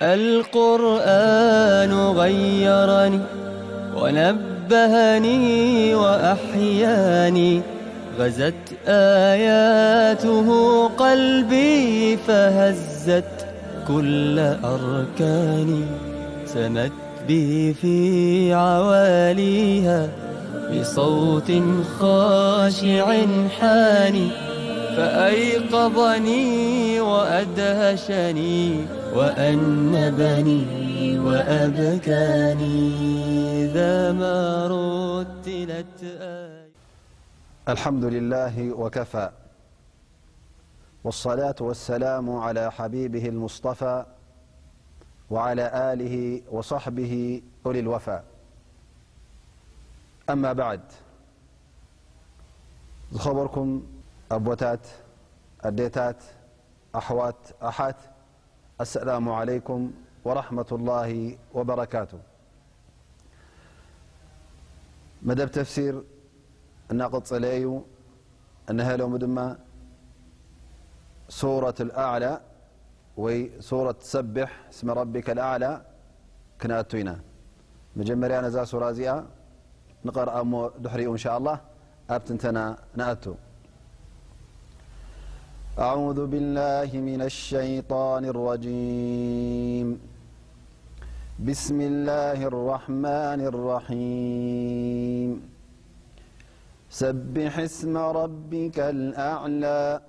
القرآن غيرني ونبهني وأحياني، غزت آياته قلبي فهزت كل أركاني، سمت بي في عواليها بصوت خاشع حاني، فأيقظني وأدهشني وأنبني وأبكاني، إذا ما رتلت آية. الحمد لله وكفى، والصلاة والسلام على حبيبه المصطفى، وعلى آله وصحبه أولي الوفا. أما بعد، ዝኸበርኩም ኣቦታት፣ ኣዴታት፣ ኣሕዋት፣ ኣሓት፣ السلام عليكم ورحمة الله وبركاته. መደብ ተፍሲር እናቐጸለ እዩ። እነሀ ሎሚ ድማ ሱረት ኣልኣዕላ ወይ ሱረት ሰብሕ እስመ ረቢከ ኣልኣዕላ ክንኣቱ ኢና። መጀመርያ ነዛ ሱራ እዚኣ ንቐርኣ እሞ ድሕሪኡ እንሻ ኣላህ ኣብ ትንተና ንኣቱ። أعوذ بالله من الشيطان الرجيم. بسم الله الرحمن الرحيم. سبح اسم ربك الأعلى.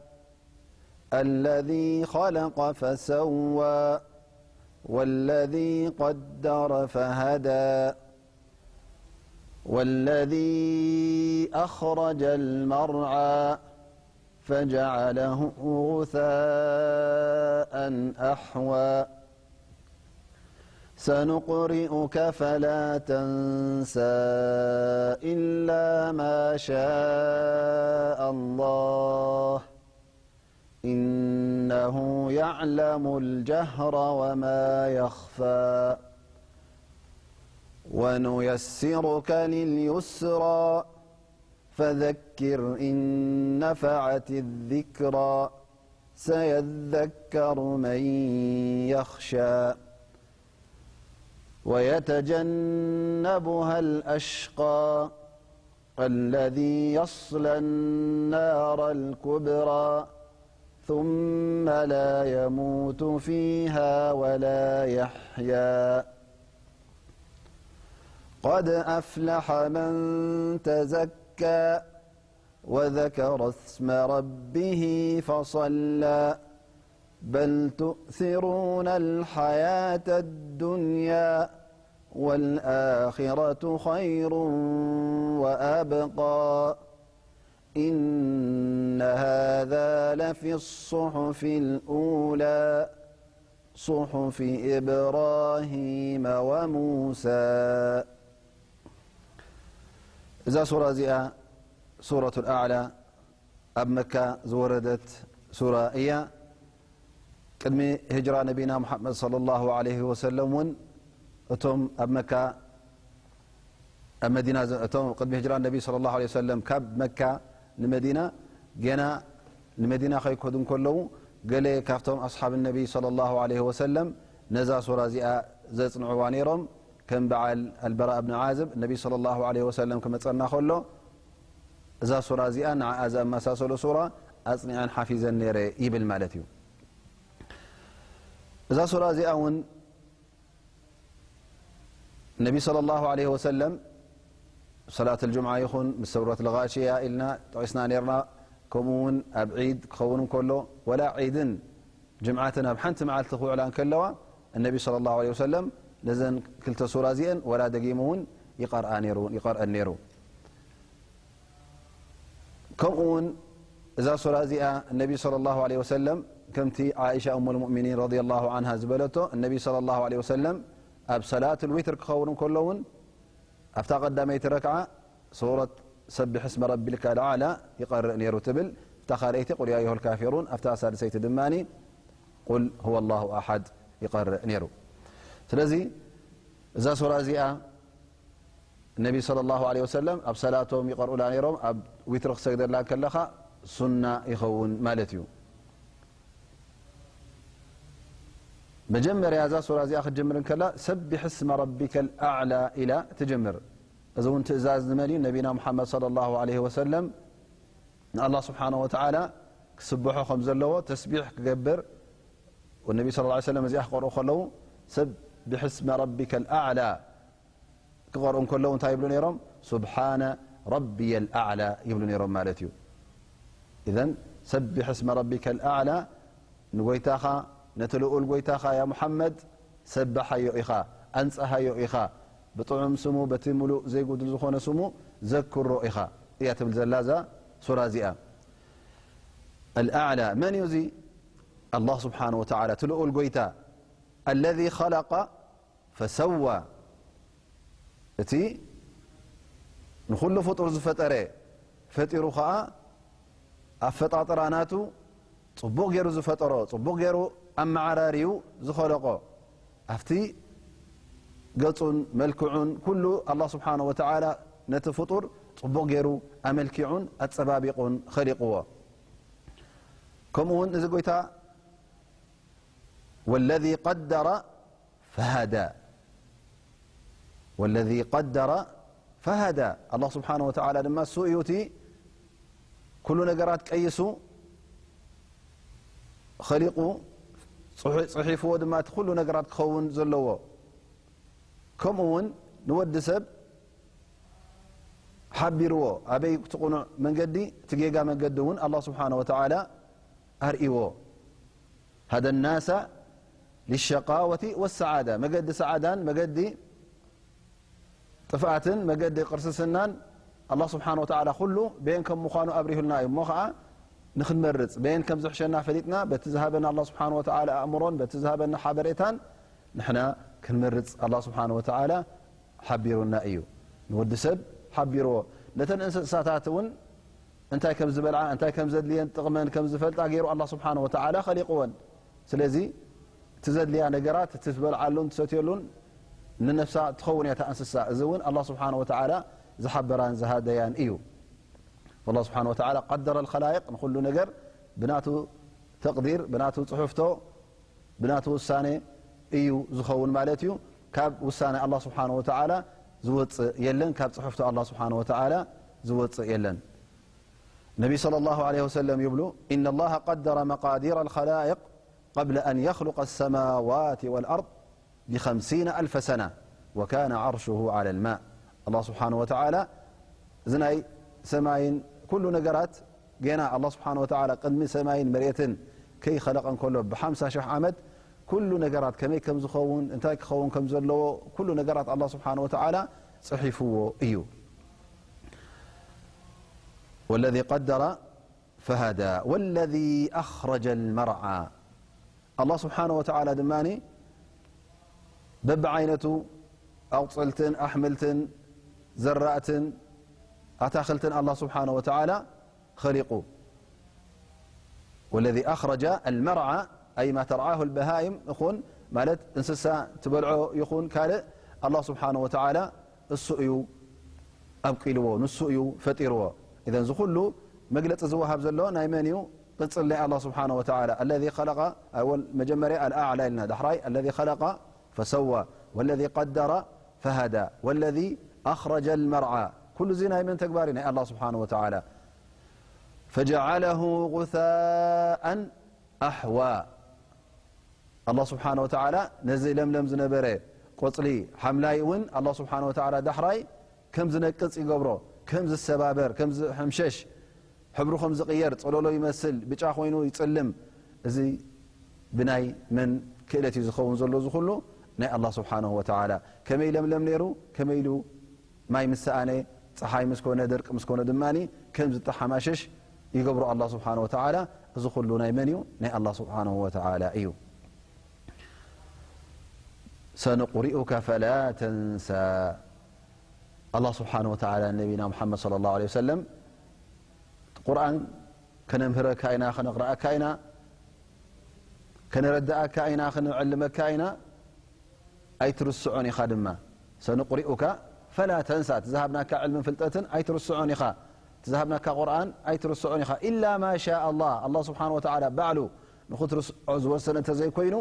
الذي خلق فسوى. والذي قدر فهدى. والذي أخرج المرعى. فجعله غثاء أحوى. سنقرئك فلا تنسى إلا ما شاء الله. إنه يعلم الجهر وما يخفى. ونيسرك لليسرى. فذكر إن نفعت الذكرى. سيذكر من يخشى. ويتجنبها الأشقى. الذي يصلى النار الكبرى. ثم لا يموت فيها ولا يحيا. قد أفلح من تزكى. وذكر اسم ربه فصلى. بل تؤثرون الحياة الدنيا. والآخرة خير وأبقى. إن هذا لفي الصحف الأولى. صحف إبراهيم وموسى. እዛ ሱራ እዚኣ ሱረቱል ኣዕላ ኣብ መካ ዝወረደት ሱራ እያ። ቅድሚ ህጅራ ነቢና ሙሓመድ ሰለላሁ ዐለይሂ ወሰለም እውን እቶም ኣብ መካ ኣብ መዲና እቶም ቅድሚ ህጅራ ነቢ ሰለላሁ ዐለይሂ ወሰለም ካብ መካ ንመዲና ገና ንመዲና ከይከዱ እንከለዉ ገለ ካብቶም ኣስሓብ ነቢ ሰለላሁ ዐለይሂ ወሰለም ነዛ ሱራ እዚኣ ዘጽንዕዋ ነይሮም። ከም በዓል ኣልበራ እብን ዓዝብ ነቢ ሰለላሁ ዐለይሂ ወሰለም ክመጸና ከሎ እዛ ሱራ እዚኣ ንዓኣ ዘመሳሰሉ ሱራ ኣጽኒዐን ሓፊዘን ነይረ ይብል ማለት እዩ። እዛ ሱራ እዚኣ እውን ነቢ ሰለላሁ ዐለይሂ ወሰለም ሰላት ልጅምዓ ይኹን ምስ ሱረት ልጋሽያ ኢልና ጠቒስና ነይርና። ከምኡ እውን ኣብ ዒድ ክኸውን እንከሎ ወላ ዒድን ጅምዓትን ኣብ ሓንቲ መዓልቲ ክውዕላ እንከለዋ እነቢ ሰለላሁ ዐለይሂ ወሰለም ነዘን ክልተ ሱራ እዚአን ወላ ደጊሙ እውን ይቐርኣ ነይሩ ይቐርአን ነይሩ። ከምኡ እውን እዛ ሱራ እዚኣ እነቢ ሰለላሁ ዐለይሂ ወሰለም ከምቲ ዓኢሻ ኡሙል ሙእሚኒን ረዲየላሁ ዐንሃ ዝበለቶ እነቢ ሰለላሁ ዐለይሂ ወሰለም ኣብ ሰላት ልዊትር ክኸውን እንከሎ እውን ኣብታ ቀዳመይቲ ረክዓ ሱረት ሰብሕ እስመ ረቢከ ልኣዕላ ይቐርእ ነይሩ ትብል፣ ኣብታ ካልኣይቲ ቁል ያ ኣዩሃል ካፊሩን፣ ኣብታ ሳልሰይቲ ድማ ቁል ሁወ ላሁ ኣሓድ ይቐርእ ነይሩ። ስለዚ እዛ ሱራ እዚኣ ነቢ ሰለላሁ ዐለይሂ ወሰለም ኣብ ሰላቶም ይቐርኡላ ነይሮም። ኣብ ዊትሪ ክሰግደላ ከለኻ ሱና ይኸውን ማለት እዩ። መጀመርያ እዛ ሱራ እዚኣ ክትጅምር እንከላ ሰቢሕ እስመ ረቢከ ልኣዕላ ኢላ ትጅምር። እዚ እውን ትእዛዝ ንመን እዩ? ነቢና ሙሓመድ ሰለላሁ ዐለይሂ ወሰለም ንኣላህ ስብሓነ ወተዓላ ክስብሖ ከም ዘለዎ ተስቢሕ ክገብር ነቢ ሰለላሁ ዐለይሂ ወሰለም እዚኣ ክቐርኡ ከለዉ ሰቢሕ እስመ ረቢከ ልኣዕላ ክቐርኡ እንከለዉ እንታይ ይብሉ ነይሮም? ሱብሓነ ረቢየ ልኣዕላ ይብሉ ነይሮም ማለት እዩ። ኢዘን ሰቢሕ እስመ ረቢከ ልኣዕላ ንጎይታኻ ነቲ ልኡል ጎይታኻ ያ ሙሓመድ ሰብሓዮ ኢኻ፣ ኣንጽሃዮ ኢኻ፣ ብጥዑም ስሙ በቲ ምሉእ ዘይጉድል ዝኾነ ስሙ ዘክሮ ኢኻ እያ ትብል ዘላ እዛ ሱራ እዚኣ። ኣልኣዕላ መን እዩ እዚ? ኣላህ ስብሓነ ወተዓላ እቲ ልኡል ጎይታ። ኣለዚ ኸለቀ ፈሰዋ፣ እቲ ንኹሉ ፍጡር ዝፈጠረ፣ ፈጢሩ ኸኣ ኣፈጣጥራ ናቱ ጽቡቕ ገይሩ ዝፈጠሮ፣ ጽቡቕ ገይሩ ኣመዓራርዩ ዝኸለቆ፣ ኣብቲ ገጹን መልክዑን ኩሉ ኣላህ ስብሓነ ወተዓላ ነቲ ፍጡር ጽቡቕ ገይሩ ኣመልኪዑን ኣጸባቢቑን ኸሊቕዎ። ከምኡ እውን እዚ ጎይታ ወለዚ ቀደረ ፈሃዳ። ወለዚ ቀደረ ፈሃዳ። ኣላህ ስብሓነ ወተዓላ ድማ እሱ እዩ እቲ ኩሉ ነገራት ቀይሱ ኸሊቑ፣ ጽሑ-፣ ጽሒፍዎ ድማ እቲ ኩሉ ነገራት ክኸውን ዘለዎ። ከምኡ እውን ንወዲ ሰብ ሓቢርዎ፣ ኣበይ እቲ ቅኑዕ መንገዲ፣ እቲ ጌጋ መንገዲ እውን ኣላህ ስብሓነ ወተዓላ ኣርእይዎ። ሃደ ናሳ ሊሸቃወቲ ወሰዓዳ፣ መገዲ ሰዓዳን መገዲ ጥፍኣትን መገዲ ቅርስስናን ኣላህ ስብሓነ ወተዓላ ኩሉ በየን ከም ምዃኑ ኣብሪሁልና እዩ። እሞ ኸዓ ንኽንመርጽ፣ በየን ከም ዝሕሸና ፈሊጥና፣ በቲ ዝሃበና ኣላህ ስብሓነ ወተዓላ ኣእምሮን በቲ ዝሃበና ሓበሬታን ንሕና ክንመርጽ ኣላህ ስብሓነ ወተዓላ ሓቢሩና እዩ። ንወዲ ሰብ ሓቢርዎ። ነተን እንስሳታት እውን እንታይ ከም ዝበልዓ፣ እንታይ ከም ዘድልየን፣ ጥቕመን ከም ዝፈልጣ ገይሩ ኣላህ ስብሓነ ወተዓላ ኸሊቕወን። ስለዚ እቲ ዘድልያ ነገራት፣ እቲ ትበልዓሉን ትሰትየሉን ንነፍሳ ትኸውን እያ እታ እንስሳ። እዚ እውን ኣላህ ስብሓነ ወተዓላ ዝሓበራን ዝሃደያን እዩ። ኣላህ ስብሓነ ወተዓላ ቀደረ ልኸላይቅ፣ ንኹሉ ነገር ብናቱ ተቕዲር፣ ብናቱ ጽሑፍቶ፣ ብናቱ ውሳኔ እዩ ዝኸውን ማለት እዩ። ካብ ውሳኔ ኣላህ ስብሓነ ወተዓላ ዝወጽእ የለን፣ ካብ ጽሑፍቶ ኣላህ ስብሓነ ወተዓላ ዝወጽእ የለን። ነቢ ሰለላሁ ዐለይሂ ወሰለም ይብሉ፣ إن الله قدر مقادير الخلائق قبل أن يخلق السماوات والأرض بخمسين ألف سنة وكان عرشه على الماء። ኣላህ ስብሓነ ወተዓላ እዚ ናይ ሰማይን ኩሉ ነገራት ጌና ኣላህ ስብሓነ ወተዓላ ቅድሚ ሰማይን መሬትን ከይኸለቐ እንከሎ ብሓምሳ ሽሕ ዓመት ኩሉ ነገራት ከመይ ከም ዝኸውን፣ እንታይ ክኸውን ከም ዘለዎ ኩሉ ነገራት ኣላህ ስብሓነ ወተዓላ ጽሒፍዎ እዩ። ወለዚ ቀደረ ፈሃዳ ወለዚ ኣኽረጀ ልመርዓ። ኣላህ ስብሓነ ወተዓላ ድማ በብዓይነቱ ኣቑፅልትን ኣሕምልትን ዘራእትን ኣታኽልትን ኣላህ ስብሓነ ወተዓላ ኸሊቁ። ወለዚ ኣኽረጀ ኣልመርዓ ኣይ ማ ተርዓሁ ልበሃይም ይኹን ማለት እንስሳ ትበልዖ ይኹን ካልእ ኣላህ ስብሓነ ወተዓላ እሱ እዩ ኣብቂልዎ፣ ንሱ እዩ ፈጢርዎ። ኢዘን እዚ ኩሉ መግለጺ ዝወሃብ ዘሎ ናይ መን እዩ? ቅጽል ናይ ኣላህ ስብሓነ ወተዓላ። ኣለዚ ኸለቐ፣ ኣወል መጀመርያ ኣልኣዕላ ኢልና፣ ዳሕራይ ኣለዚ ኸለቐ ፈሰዋ፣ ወለዚ ቀደረ ፈሃዳ፣ ወለዚ ኣኽረጀ ልመርዓ። ኩሉ እዚ ናይ መን ተግባር እዩ? ናይ ኣላህ ስብሓነ ወተዓላ። ፈጀዓለሁ ጉሳኣን ኣሕዋ። ኣላህ ስብሓነ ወተዓላ ነዚ ለምለም ዝነበረ ቆጽሊ ሓምላይ እውን ኣላህ ስብሓነ ወተዓላ ዳሕራይ ከም ዝነቅጽ ይገብሮ፣ ከም ዝሰባበር፣ ከም ዝሕምሸሽ፣ ሕብሩ ከም ዝቕየር፣ ጸለሎ ይመስል፣ ብጫ ኮይኑ ይጽልም። እዚ ብናይ መን ክእለት እዩ ዝኸውን ዘሎ? እዚ ኩሉ ናይ ኣላህ ስብሓነሁ ወተዓላ። ከመይ ለምለም ነይሩ፣ ከመይ ኢሉ ማይ ምስ ሰኣነ፣ ጸሓይ ምስ ኮነ፣ ደርቂ ምስ ኮነ ድማ ከም ዝተሓማሸሽ ይገብሮ ኣላህ ስብሓነሁ ወተዓላ። እዚ ኩሉ ናይ መን እዩ? ናይ ኣላህ ስብሓነሁ ወተዓላ እዩ። ሰንቁሪኡከ ፈላ ተንሳ። ኣላህ ስብሓነሁ ወተዓላ ንነቢና ሙሓመድ ሰለላሁ ዐለይሂ ወሰለም ቁርኣን ከነምህረካ ኢና፣ ከነቕረኣካ ኢና፣ ከነረድኣካ ኢና፣ ከነዕልመካ ኢና፣ ኣይትርስዖን ኢኻ ድማ። ሰንቁሪኡካ ፈላ ተንሳ፣ እቲ ዝሃብናካ ዕልምን ፍልጠትን ኣይትርስዖን ኢኻ፣ እቲ ዝሃብናካ ቁርኣን ኣይትርስዖን ኢኻ። ኢላ ማ ሻ ኣላህ፣ ኣላህ ስብሓነሁ ወተዓላ ባዕሉ ንኽትርስዖ ዝወሰነ እንተዘይኮይኑ፣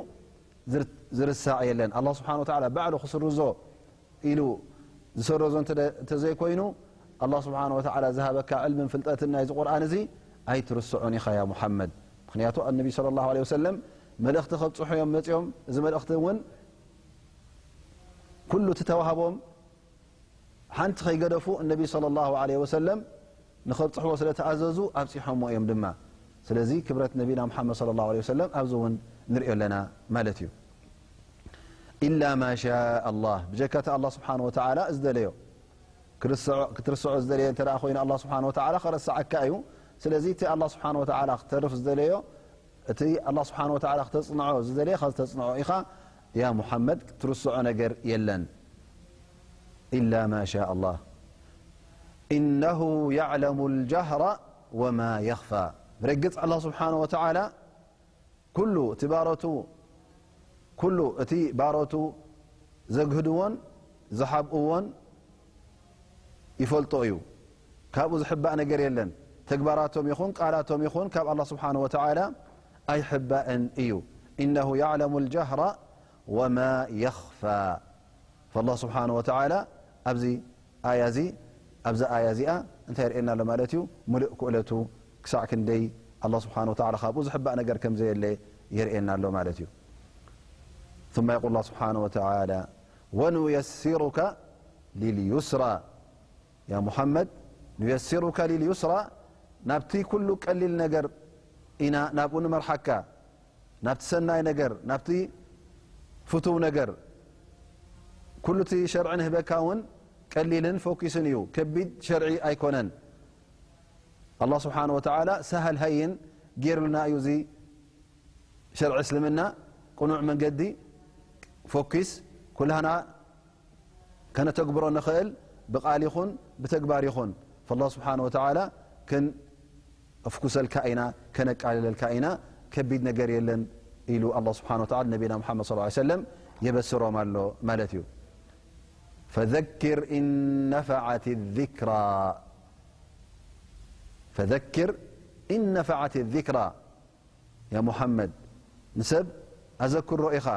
ዝር-፣ ዝርሳዕ የለን። ኣላህ ስብሓን ወተዓላ ባዕሉ ክስርዞ ኢሉ ዝሰረዞ እንተ-፣ እንተዘይኮይኑ፣ ኣላህ ስብሓን ወተዓላ ዝሃበካ ዕልምን ፍልጠትን ናይዚ ቁርኣን እዚ ኣይትርስዑን ኢኻ ያ ሙሓመድ። ምኽንያቱ ኣነቢ ሰለላሁ ዐለይሂ ወሰለም መልእኽቲ ከብጽሑ እዮም መጺኦም። እዚ መልእኽቲ እውን ኩሉ እቲ ተዋህቦም ሓንቲ ከይገደፉ እነቢ ሰለላሁ ዐለይሂ ወሰለም ንኸብጽሕዎ ስለ ተኣዘዙ ኣብጺሖምዎ እዮም ድማ። ስለዚ ክብረት ነቢና ሙሓመድ ሰለላሁ ዐለይሂ ወሰለም ኣብዚ እውን ንሪኦ ኣለና ማለት እዩ። ኢላ ማ ሻ ኣላህ፣ ብጀካ እቲ ኣላህ ስብሓን ወተዓላ ዝደለዮ። ክርስዖ-፣ ክትርስዖ ዝደለየ እንተ ደኣ ኮይኑ ኣላህ ስብሓን ወተዓላ ከረስዓካ እዩ። ስለዚ እቲ ኣላህ ስብሓን ወተዓላ ክተርፍ ዝደለዮ፣ እቲ ኣላህ ስብሓን ወተዓላ ክተጽንዖ ዝደለየ፣ ከ-፣ ዝተጽንዖ ኢኻ። ያ ሙሓመድ፣ ክትርስዖ ነገር የለን። ኢላ ማ ሻ ኣላህ። ኢነሁ ያዕለሙ ልጃህራ ወማ የኽፋ። ብረግጽ ኣላህ ስብሓን ወተዓላ ኩሉ እቲ ባሮቱ፣ ኩሉ እቲ ባሮቱ ዘግህድዎን ዝሓብእዎን ይፈልጦ እዩ። ካብኡ ዝሕባእ ነገር የለን። ተግባራቶም ይኹን ቃላቶም ይኹን ካብ ኣላህ ስብሓን ወተዓላ ኣይሕባእን እዩ። ኢነሁ ያዕለሙ ልጃህራ ወማ የኽፋ። ፈላህ ስብሓን ወተዓላ ኣብዚ ኣያ እዚ፣ ኣብዛ ኣያ እዚኣ እንታይ የርእየና ኣሎ ማለት እዩ? ሙሉእ ክእለቱ ክሳዕ ክንደይ ኣላህ ስብሓን ወተዓላ ካብኡ ዝሕባእ ነገር ከም ዘየለ የርእየና ኣሎ ማለት እዩ። ثم يقول الله سبحانه وتعالى: "ونيسرك لليسرى." ያ ሙሓመድ፣ "ኑየሲሩከ ሊልዩስራ"፣ ናብቲ ኩሉ ቀሊል ነገር ኢና ናብኡ ንመርሓካ፣ ናብቲ ሰናይ ነገር፣ ናብቲ ፍቱው ነገር። ኩሉ እቲ ሸርዒ ንህበካ እውን ቀሊልን ፎኪስን እዩ፣ ከቢድ ሸርዒ ኣይኮነን። ኣላህ ስብሓነ ወተዓላ ሰሃል ሃይን ገይሩልና እዩ። እዚ ሸርዒ እስልምና ቅኑዕ መንገዲ፣ ፎኪስ፣ ኩላህና ከነተግብሮ ንኽእል፣ ብቃል ይኹን ብተግባር ይኹን። ፈላህ ስብሓነ ወተዓላ ከነፍኩሰልካ ኢና፣ ከነቃልለልካ ኢና፣ ከቢድ ነገር የለን ኢሉ ኣላህ ስብሓነ ወተዓላ ነቢና ሙሓመድ ሰለላሁ ዐለይሂ ወሰለም የበስሮም ኣሎ ማለት እዩ። ፈዘኪር ኢን ነፈዐት ዚክራ። ፈዘኪር ኢን ነፈዐት ዚክራ። ያ ሙሓመድ፣ ንሰብ ኣዘክሮ ኢኻ፣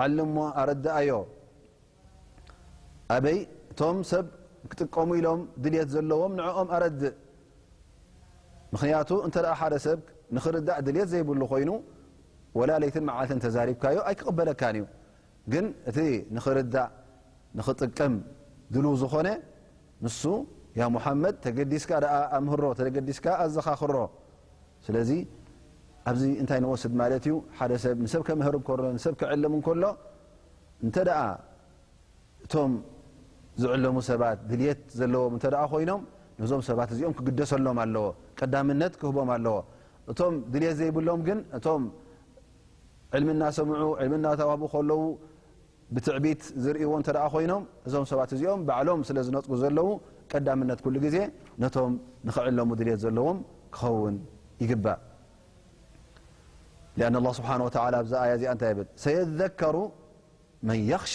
ዓልሞ፣ ኣረድኣዮ። ኣበይ? እቶም ሰብ ክጥቀሙ ኢሎም ድልየት ዘለዎም ንዕኦም ኣረድእ። ምኽንያቱ እንተ ደኣ ሓደ ሰብ ንኽርዳእ ድልየት ዘይብሉ ኮይኑ፣ ወላ ለይትን መዓልትን ተዛሪብካዮ ኣይክቕበለካን እዩ። ግን እቲ ንኽርዳእ፣ ንኽጥቀም ድልው ዝኾነ ንሱ፣ ያ ሙሓመድ፣ ተገዲስካ ደኣ ኣምህሮ፣ ተገዲስካ ኣዘኻኽሮ። ስለዚ ኣብዚ እንታይ ንወስድ ማለት እዩ? ሓደ ሰብ ንሰብ ከምህር እንከሎ፣ ንሰብ ክዕልም እንከሎ፣ እንተ ደኣ እቶም ዝዕለሙ ሰባት ድልየት ዘለዎም እንተ ደኣ ኮይኖም፣ ነዞም ሰባት እዚኦም ክግደሰሎም ኣለዎ፣ ቀዳምነት ክህቦም ኣለዎ። እቶም ድልየት ዘይብሎም ግን፣ እቶም ዕልሚ እናሰምዑ፣ ዕልሚ እናተዋህቡ ከለዉ ብትዕቢት ዝርእይዎ እንተ ደኣ ኮይኖም፣ እዞም ሰባት እዚኦም ባዕሎም ስለ ዝነጥቁ ዘለዉ፣ ቀዳምነት ኩሉ ግዜ ነቶም ንኽዕለሙ ድልየት ዘለዎም ክኸውን ይግባእ። ሊኣን ኣላህ ስብሓነ ወተዓላ ኣብዛ ኣያ እዚኣ እንታይ ይብል? ሰየዘከሩ መን የኽሻ።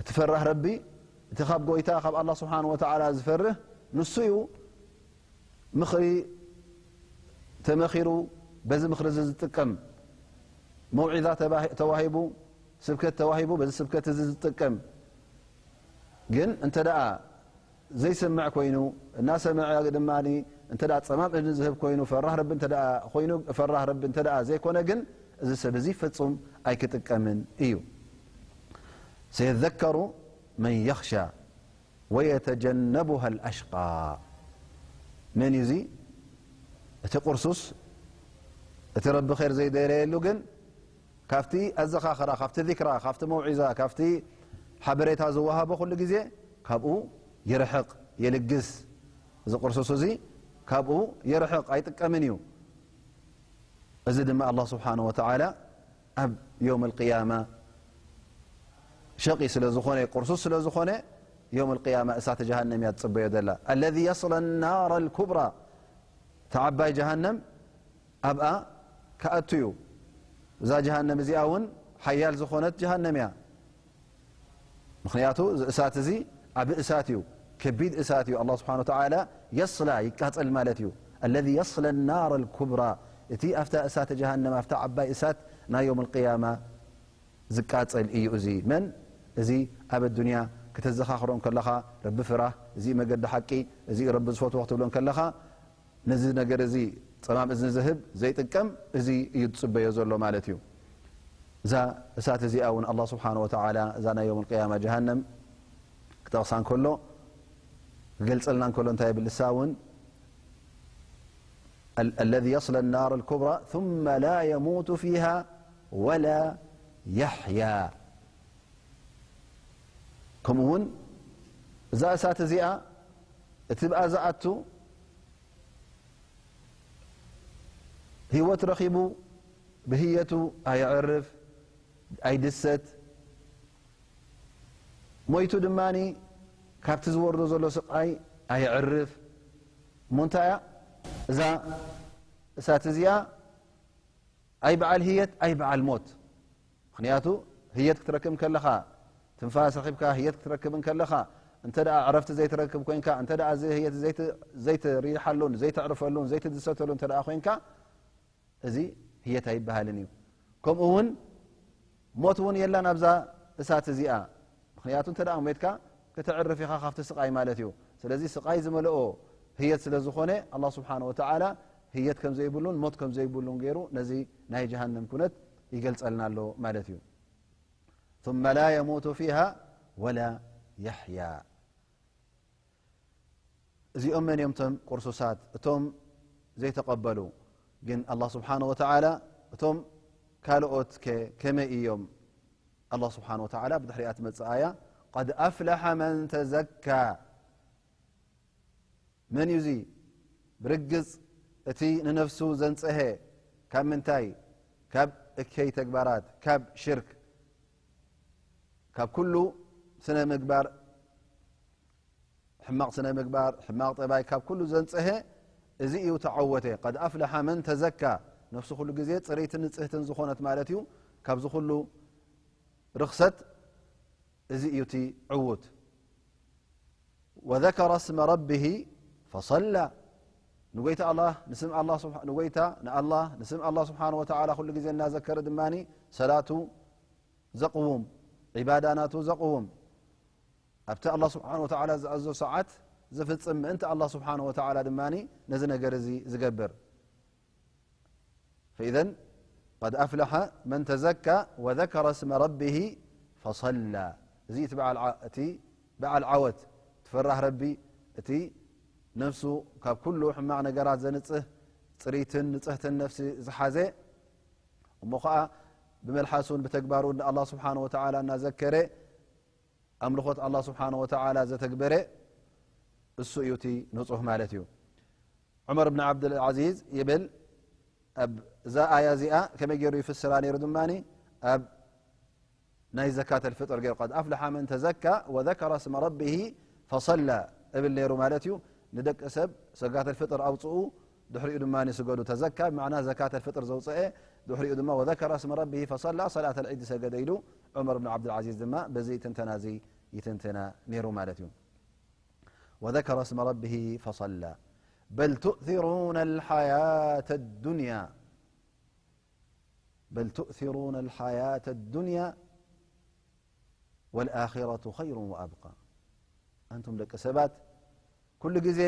እቲ ፈራህ ረቢ፣ እቲ ካብ ጎይታ፣ ካብ ኣላህ ስብሓነ ወተዓላ ዝፈርህ፣ ንሱ እዩ ምኽሪ ተመኺሩ፣ በዚ ምኽሪ እዚ ዝጥቀም። መውዒዛ ተባሂ-፣ ተዋሂቡ፣ ስብከት ተዋሂቡ፣ በዚ ስብከት እዚ ዝጥቀም። ግን እንተ ደኣ ዘይሰምዕ ኮይኑ፣ እናሰምዐ ድማ እንተ ደኣ ጸማም እዝኒ ዝህብ ኮይኑ፣ ፈራህ ረቢ እንተ ደኣ ኮይኑ፣ ፈራህ ረቢ እንተ ደኣ ዘይኮነ ግን፣ እዚ ሰብ እዚ ፍጹም ኣይክጥቀምን እዩ። ሰየዘከሩ መን የኽሻ ወየተጀነቡሃ ልኣሽቃ። መን እዩ እዚ? እቲ ቁርሱስ፣ እቲ ረቢ ኸይር ዘይደለየሉ ግን፣ ካብቲ ኣዘኻኽራ፣ ካብቲ ዚክራ፣ ካብቲ መውዒዛ፣ ካብቲ ሓበሬታ ዝወሃቦ ኩሉ ግዜ ካብኡ ይርሕቕ፣ የልግስ። እዚ ቁርሱስ እዚ ካብኡ ይርሕቕ፣ ኣይጥቀምን እዩ። እዚ ድማ ኣላህ ስብሓነ ወተዓላ ኣብ የውም ኣልቅያማ ሸቂ ስለ ዝኾነ፣ ቁርሱስ ስለ ዝኾነ፣ የውም ኣልቅያማ እሳተ ጀሃነም እያ ትጽበዮ ዘላ። ኣለዚ የስለ ናረ ልኩብራ፣ እታ ዓባይ ጀሃነም ኣብኣ ክኣቱ እዩ። እዛ ጀሃነም እዚኣ እውን ሓያል ዝኾነት ጀሃነም እያ። ምኽንያቱ እዚ እሳት እዚ ዓቢ እሳት እዩ፣ ከቢድ እሳት እዩ። ኣላህ ስብሓነ ወተዓላ የስላ፣ ይቃጸል ማለት እዩ። ኣለዚ የስለ ናረ ልኩብራ፣ እቲ ኣብታ እሳተ ጀሃነም፣ ኣብታ ዓባይ እሳት ናይ የውም ኣልቅያማ ዝቃጸል እዩ። እዚ መን? እዚ ኣብ ኣዱንያ ክተዘኻኽሮ እንከለኻ፣ ረቢ ፍራህ፣ እዚ መገዲ ሓቂ፣ እዚ ረቢ ዝፈትዎ ክትብሎ እንከለኻ፣ ነዚ ነገር እዚ ጸማም እዝኒ ዝህብ ዘይጥቀም፣ እዚ እዩ ዝጽበዮ ዘሎ ማለት እዩ። እዛ እሳት እዚኣ እውን ኣላህ ስብሓነ ወተዓላ እዛ ናይ የውም ቅያማ ጀሃነም ክጠቕሳ እንከሎ፣ ክገልጸልና እንከሎ እንታይ ይብል? እሳ እውን ال- الذي يصلى النار الكبرى ثم لا يموت فيها ولا يحيا። ከምኡ እውን እዛ እሳት እዚኣ እቲ ብኣ ዝኣቱ ህይወት ረኺቡ ብህየቱ ኣየዕርፍ፣ ኣይድሰት፣ ሞይቱ ድማ ካብቲ ዝወርዶ ዘሎ ስቃይ ኣየዕርፍ። እሞ እንታይ እያ እዛ እሳት እዚኣ? ኣይ በዓል ህየት ኣይ በዓል ሞት። ምኽንያቱ ህየት ክትረክብ ከለኻ፣ ትንፋስ ረኺብካ ህየት ክትረክብ ከለኻ፣ እንተ ደኣ ዕረፍቲ ዘይትረክብ ኮይንካ፣ እንተ ደኣ እዚ ህየት ዘይት- ዘይትሪሓሉን ዘይተዕርፈሉን ዘይትድሰተሉ እንተ ደኣ ኮይንካ፣ እዚ ህየት ኣይበሃልን እዩ። ከምኡ እውን ሞት እውን የላን ኣብዛ እሳት እዚኣ። ምኽንያቱ እንተ ደኣ ሞትካ ከተዕርፍ ኢኻ ካብቲ ስቓይ ማለት እዩ። ስለዚ ስቓይ ዝመልኦ ህየት ስለ ዝኾነ ኣላህ ስብሓነ ወተዓላ ህየት ከም ዘይብሉን ሞት ከም ዘይብሉን ገይሩ ነዚ ናይ ጀሃነም ኩነት ይገልጸልና ኣሎ ማለት እዩ። ثم لا يموت فيها ولا يحيا። እዚኦም መን እዮም? እቶም ቅርሱሳት፣ እቶም ዘይተቐበሉ። ግን ኣላህ ስብሓነ ወተዓላ እቶም ካልኦት ከ ከመይ እዮም? ኣላህ ስብሓነ ወተዓላ ብድሕሪኣ ትመጽእ ኣያ፣ قد أفلح من تزكى። መን እዩ እዚ? ብርግጽ እቲ ንነፍሱ ዘንጸሀ ካብ ምንታይ? ካብ እከይ ተግባራት፣ ካብ ሽርክ፣ ካብ ኩሉ ስነ ምግባር፣ ሕማቕ ስነ ምግባር፣ ሕማቕ ጠባይ፣ ካብ ኩሉ ዘንጸሀ እዚ እዩ ተዓወተ። قد أفلح من تزكى። ነፍሱ ኩሉ ግዜ ጽርይትን ንጽህትን ዝኾነት ማለት እዩ ካብዚ ኩሉ ርኽሰት። እዚ እዩ እቲ ዕዉት። وذكر اسم ربه فصلى። ንጎይታ ኣላህ፣ ንስም ኣላህ ስብሓ-፣ ንጎይታ ንኣላህ፣ ንስም ኣላህ ስብሓነ ወተዓላ ኩሉ ግዜ እናዘከረ ድማ ሰላቱ ዘቕውም፣ ዒባዳ ናቱ ዘቕውም፣ ኣብቲ ኣላህ ስብሓነ ወተዓላ ዝኣዞ ሰዓት ዝፍጽም ምእንቲ ኣላህ ስብሓነ ወተዓላ ድማ ነዚ ነገር እዚ ዝገብር። فإذا قد أفلح من تزكى وذكر اسم ربه فصلى። እዚ እቲ በዓል ዓ-፣ እቲ በዓል ዓወት፣ እቲ ፈራህ ረቢ፣ እቲ ነፍሱ ካብ ኩሉ ሕማቕ ነገራት ዘንጽህ፣ ጽርይትን ንጽህትን ነፍሲ ዝሓዘ፣ እሞ ኸኣ ብመልሓሱን ብተግባሩን ንኣላህ ስብሓነ ወተዓላ እናዘከረ፣ ኣምልኾት ኣላህ ስብሓነ ወተዓላ ዘተግበረ፣ እሱ እዩ እቲ ንጹህ ማለት እዩ። ዑመር ብን ዓብድልዓዚዝ ይብል፣ ኣብ እዛ ኣያ እዚኣ ከመይ ገይሩ ይፍስራ ነይሩ ድማ ኣብ ናይ ዘካተል ፍጥር ገይሩ፣ قد أفلح من تزكى وذكر اسم ربه فصلى እብል ነይሩ ማለት እዩ። ንደቂ ሰብ ዘካተል ፍጥር ኣውፅኡ፣ ድሕሪኡ ድማ ስገዱ። ተዘካ ብማዕና ዘካተል ፍጥር ዘውፅአ፣ ድሕሪኡ ድማ وذكر اسم ربه فصلى፣ ሰላተል ዒድ ሰገደ ኢሉ ዑመር ብን ዓብድልዓዚዝ ድማ በዚ ትንተና እዚ ይትንትና ነይሩ ማለት እዩ። وذكر اسم ربه فصلى بل تؤثرون الحياة الدنيا بل تؤثرون الحياة الدنيا والآخرة خير وأبقى። ኣንቱም ደቂ ሰባት ኩሉ ግዜ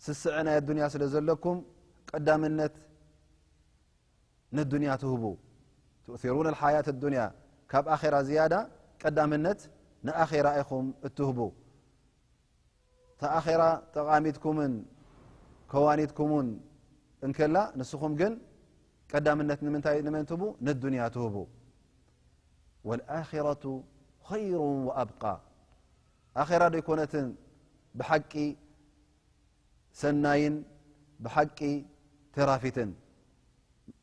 ስስዐ ናይ ኣዱንያ ስለ ዘለኩም ቀዳምነት ነዱንያ ትህቡ። تؤثرون الحياة الدنيا، ካብ ኣኼራ ዝያዳ ቀዳምነት ንኣኼራ ኢኹም እትህቡ። እታ ኣኼራ ጠቓሚትኩምን ከዋኒትኩምን እንከላ፣ ንስኹም ግን ቀዳምነት ንምንታይ፣ ንመን ትህቡ? ነዱንያ ትህቡ። والآخرة خير وأبقى። ኣኼራ ዶ ኣይኮነትን ብሓቂ ሰናይን ብሓቂ ተራፊትን?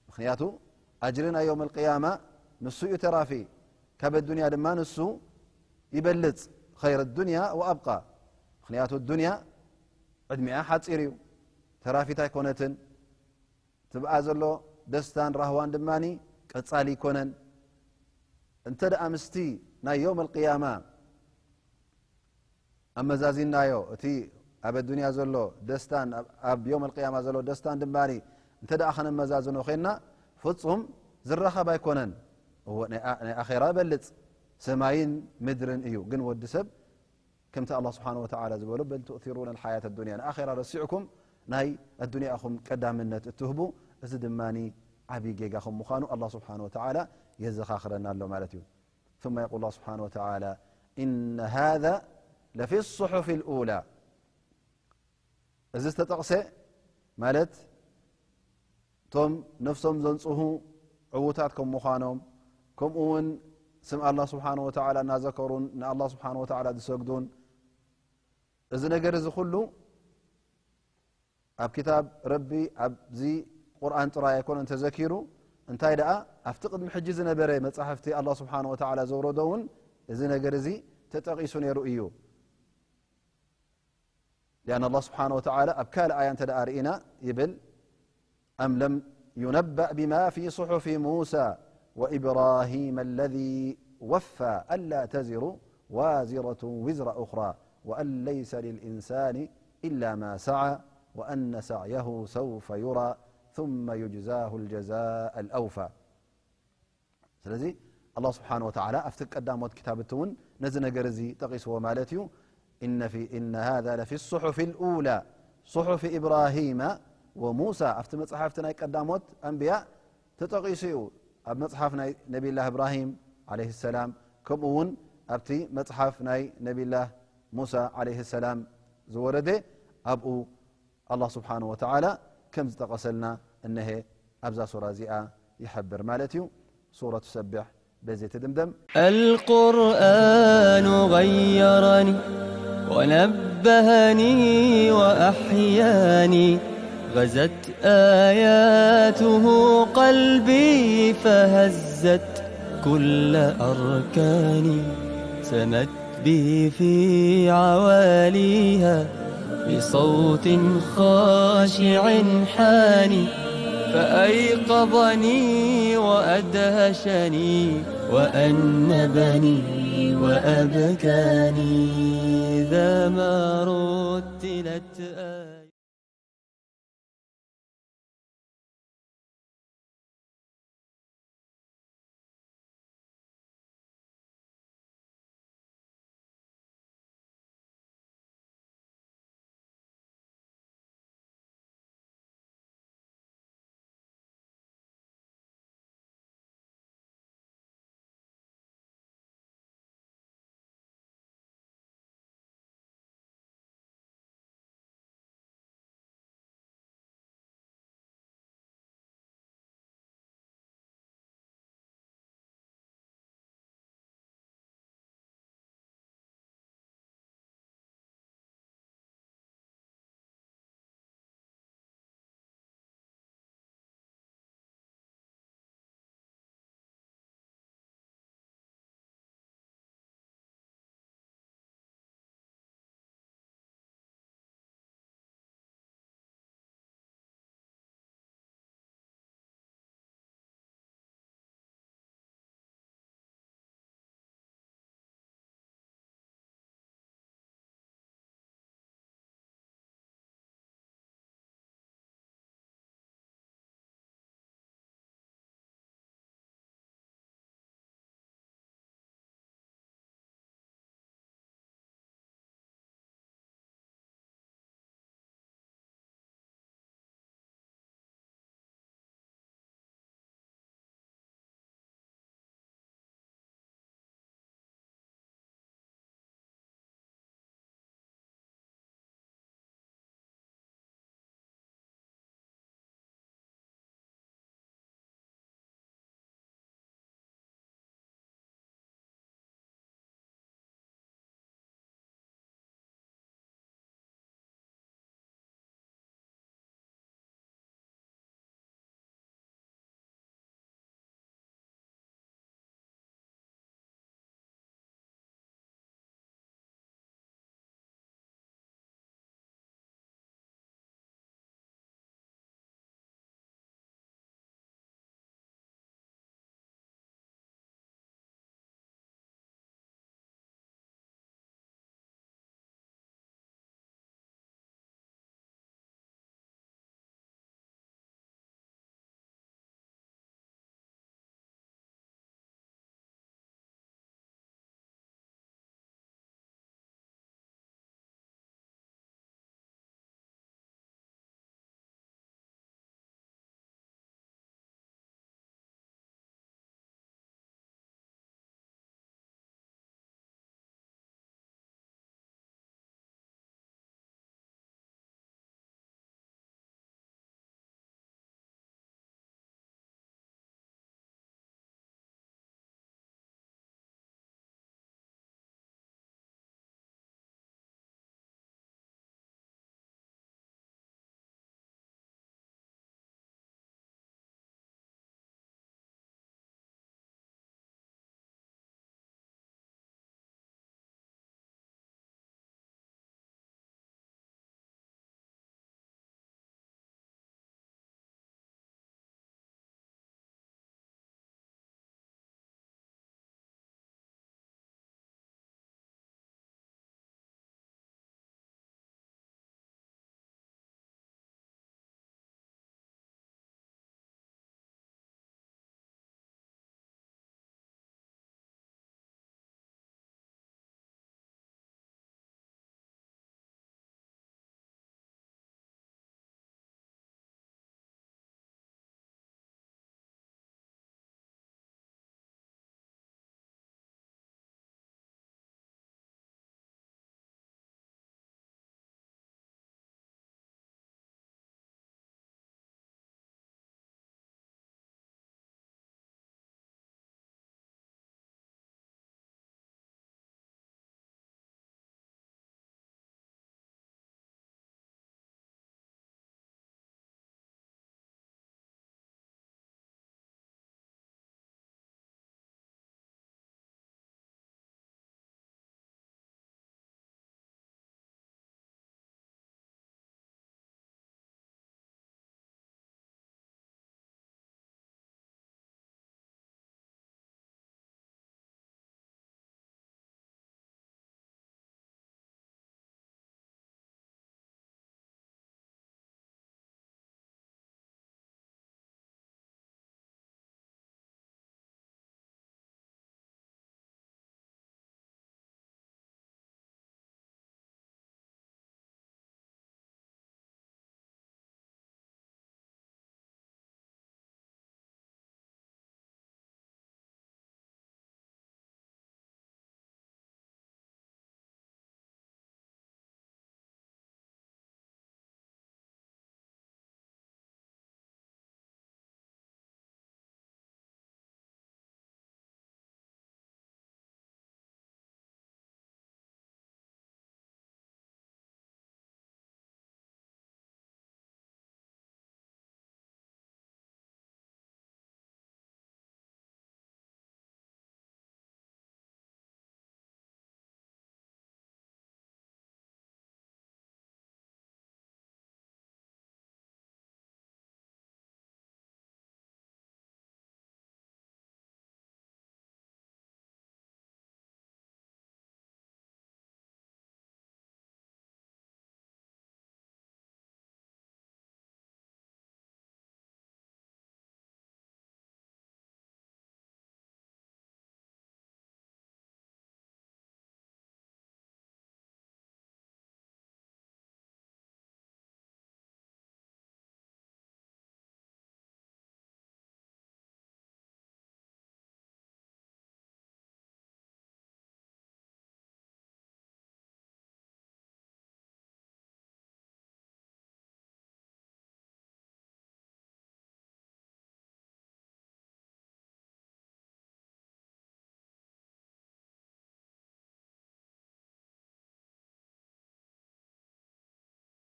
ምኽንያቱ ኣጅሪ ናይ የውም ኣልቅያማ ንሱ እዩ ተራፊ፣ ካብ ኣዱንያ ድማ ንሱ ይበልጽ። خير الدنيا وأبقى። ምኽንያቱ ኣዱንያ ዕድሚኣ ሓጺር እዩ፣ ተራፊት ኣይኮነትን። ትብኣ ዘሎ ደስታን ራህዋን ድማ ቀጻሊ ኣይኮነን። እንተ ደኣ ምስቲ ናይ የውም ኣልቅያማ ኣመዛዚናዮ፣ እቲ ኣብ ኣዱንያ ዘሎ ደስታን ኣብ፣ ኣብ የውም ኣልቅያማ ዘሎ ደስታን ድማ እንተ ደኣ ከነመዛዝኖ ኮይንና፣ ፍጹም ዝራኸብ ኣይኮነን። እወ፣ ናይ ኣ-፣ ናይ ኣኼራ በልጽ ሰማይን ምድርን እዩ። ግን ወዲ ሰብ ከምቲ ኣላህ ስብሓነ ወተዓላ ዝበሎ፣ በል ትእሲሩነ ልሓያተ ዱንያ፣ ንኣኼራ ረሲዕኩም ናይ ኣዱንያኹም ቀዳምነት እትህቡ፣ እዚ ድማ ዓብዪ ጌጋ ከም ምዃኑ ኣላህ ስብሓነ ወተዓላ የዘኻኽረና ኣሎ ማለት እዩ። ثم يقول الله سبحانه وتعالى: إن هذا لفي الصحف الأولى. እዚ ዝተጠቕሰ ማለት እቶም ነፍሶም ዘንጽሁ ዕዉታት ከም ምዃኖም፣ ከምኡ እውን ስም ኣላህ ስብሓነ ወተዓላ እናዘከሩን ንኣላህ ስብሓነ ወተዓላ ዝሰግዱን፣ እዚ ነገር እዚ ኩሉ ኣብ ክታብ ረቢ፣ ኣብዚ ቁርኣን ጥራይ ኣይኮነን ተዘኪሩ፣ እንታይ ደኣ ኣብቲ ቅድሚ ሕጂ ዝነበረ መጻሕፍቲ ኣላህ ስብሓነ ወተዓላ ዘውረዶ እውን እዚ ነገር እዚ ተጠቒሱ ነይሩ እዩ። لأن الله سبحانه وتعالى ኣብ ካልእ ኣያ እንተ ደኣ ርኢና ይብል: أم لم ينبأ بما في صحف موسى وإبراهيم الذي وفى ألا تزر وازرة وزر أخرى وأن ليس للإنسان إلا ما سعى وأن سعيه سوف يرى ثم يجزاه الجزاء الأوفى. ስለዚ ኣላህ ስብሓነ ወተዓላ ኣብቲ ቀዳሞት ክታብቲ እውን ነዚ ነገር እዚ ጠቒስዎ ማለት እዩ። إن في إن هذا لفي الصحف الأولى صحف إبراهيم وموسى، ኣብቲ መጽሓፍቲ ናይ ቀዳሞት ኣንብያ ተጠቒሱ እዩ። ኣብ መጽሓፍ ናይ ነቢላህ እብራሂም ዓለይሂ ሰላም፣ ከምኡ እውን ኣብቲ መጽሓፍ ናይ ነቢላህ ሙሳ ዓለይሂ ሰላም ዝወረደ፣ ኣብኡ ኣላህ ስብሓነ ወተዓላ ከም ዝጠቐሰልና እነሀ ኣብዛ ሱራ እዚኣ ይሕብር ማለት እዩ። ሱረቱ ሰብሕ በዚ ትድምደም። القرآن غيرني ونبهني وأحياني، غزت آياته قلبي فهزت كل أركاني، سمت به في عواليها بصوت خاشع حاني، فأيقظني وأدهشني وأنبني وأبكاني إذا ما رتلت آياته.